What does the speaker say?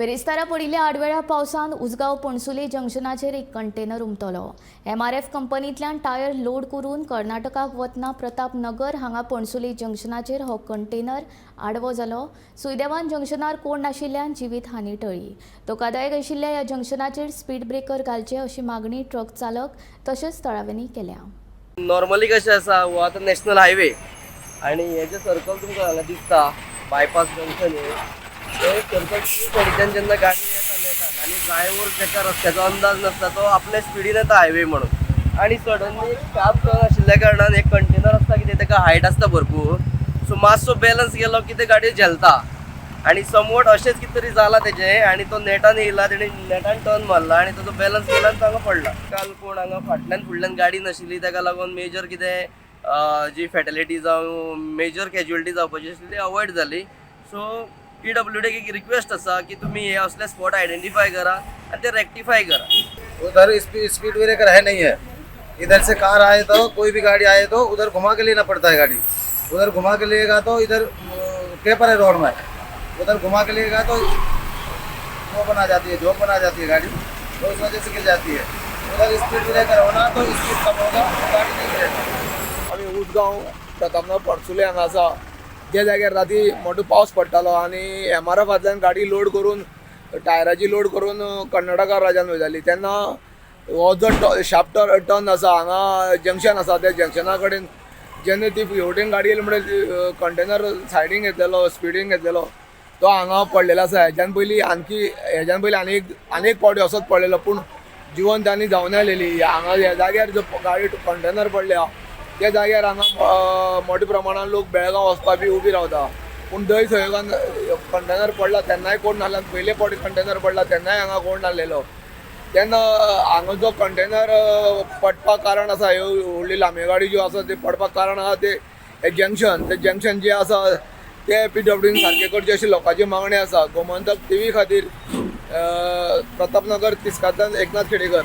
बिरेस्तारा पडिल्ल्या आडवेळ्या पावसान उजगांव पणसुले जंक्शनाचेर एक कंटेनर उमथलो. एमआरएफ कंपनींतल्यान टायर लोड करून कर्नाटकाक वतना प्रताप नगर हांगा पणसुले जंक्शनाचेर हो कंटेनर आडवो जालो. सुदैवान जंक्शनार कोण नाशिल्ल्यान जिवीत हानी टळ्ळी. धोकादायक आशिल्ल्या ह्या जंक्शनाचेर स्पीड ब्रेकर घालचे अशी मागणी ट्रक चालक तशेंच थळाव्यांनी केल्या. नॉर्मली कशें आसा, हो आतां नॅशनल हायवे आनी हे जे सर्कल तुमकां हांगा दिसता, बायपास जंक्शन, हे ते सर्कल सायडीच्यान जेन्ना गाडी येता नेटान आनी ड्रायव्हर जाका रस्त्याचो अंदाज नासता, तो आपल्या स्पिडीन येता हायवे म्हणून आनी सडनली शार्प टर्न आशिल्ल्या कारणान एक कंटेनर आसता कितें, ताका हायट आसता भरपूर, सो मातसो बॅलन्स गेलो की ते गाडी झेलता आनी समवट अशेंच कितें तरी जालां तेजें आनी तो नेटान येयला, तेणे नेटान टर्न मारला आनी ताजो बॅलन्स गेला आनी तो हांगा पडला. काल कोण हांगा फाटल्यान फुडल्यान गाडी नाशिल्ली, ताका लागून मेजर कितें जी फेटॅलिटी जावं मेजर कॅज्युअलिटी जावपाची आसली ती अवॉयड जाली. सो पीडब्ल्यूडीक एक रिक्वेस्ट आसा की तुमी हे असले स्पॉट आयडेंटिफाय करा आनी ते रेक्टिफाय करा. उधर स्पीड ब्रेकर है नहीं है. इधर से कार आए तो, कोई भी गाड़ी आए तो उधर घुमा के लेना पड़ता है गाड़ी. उधर घुमा के लेगा तो इधर पेपर है रोड में, उधर घुमा के लेगा तो वो बना जाती है, झोंक बना जाती है गाड़ी, तो उस वजह से गिर जाती है. उधर स्पीड ब्रेकर होना तो स्पीड कम होगा, गाड़ी नहीं गिरेगा. आमी उजगांव प्रतापनगर पणसुले हांगा आसा, ज्या जाग्यार राती मोठो पावस पडटालो आनी एम आर एफांतल्यान गाडी लोड करून, टायराची लोड करून कर्नाटका राज्यान वयताली, तेन्ना हो जो शार्प टर्न आसा, हांगा जंक्शन आसा, त्या जंक्शना कडेन जेन्ना ती हेवटेन गाडी येयली म्हणटकीर कंटेनर सायडीन घेतलेलो, स्पिडीन घेतलेलो, तो हांगा पडलेलो आसा. हेज्यान पयलीं आणखी, हेज्यान पयलीं आनी एक, आनी एक पावटी असोच पडलेलो, पूण जिवन तांणी जावना आलेली. हांगा ह्या जाग्यार जो गाडी कंटेनर पडल्या त्या जाग्यार हांगा मोठ्या प्रमाणान लोक बेळगांव वचपा बी उबी रावता, पूण दय संयोगान कंटेनर पडला तेन्नाय कोण नासलो. पयले फावटी कंटेनर पडला तेन्नाय हांगा कोण नासलेलो. तेन्ना हांगा जो कंटेनर पडपाक कारण आसा, ह्यो व्हडली लांबी गाडी ज्यो आसा ते पडपाक कारण आसा ते हे जंक्शन. ते जंक्शन जे आसा ते पीडब्ल्यूडीन सारकें करचें अशी लोकांची मागणी आसा. गोमंतक टीव्ही खातीर प्रतापनगर तिस्कांतल्यान एकनाथ खेडेकर.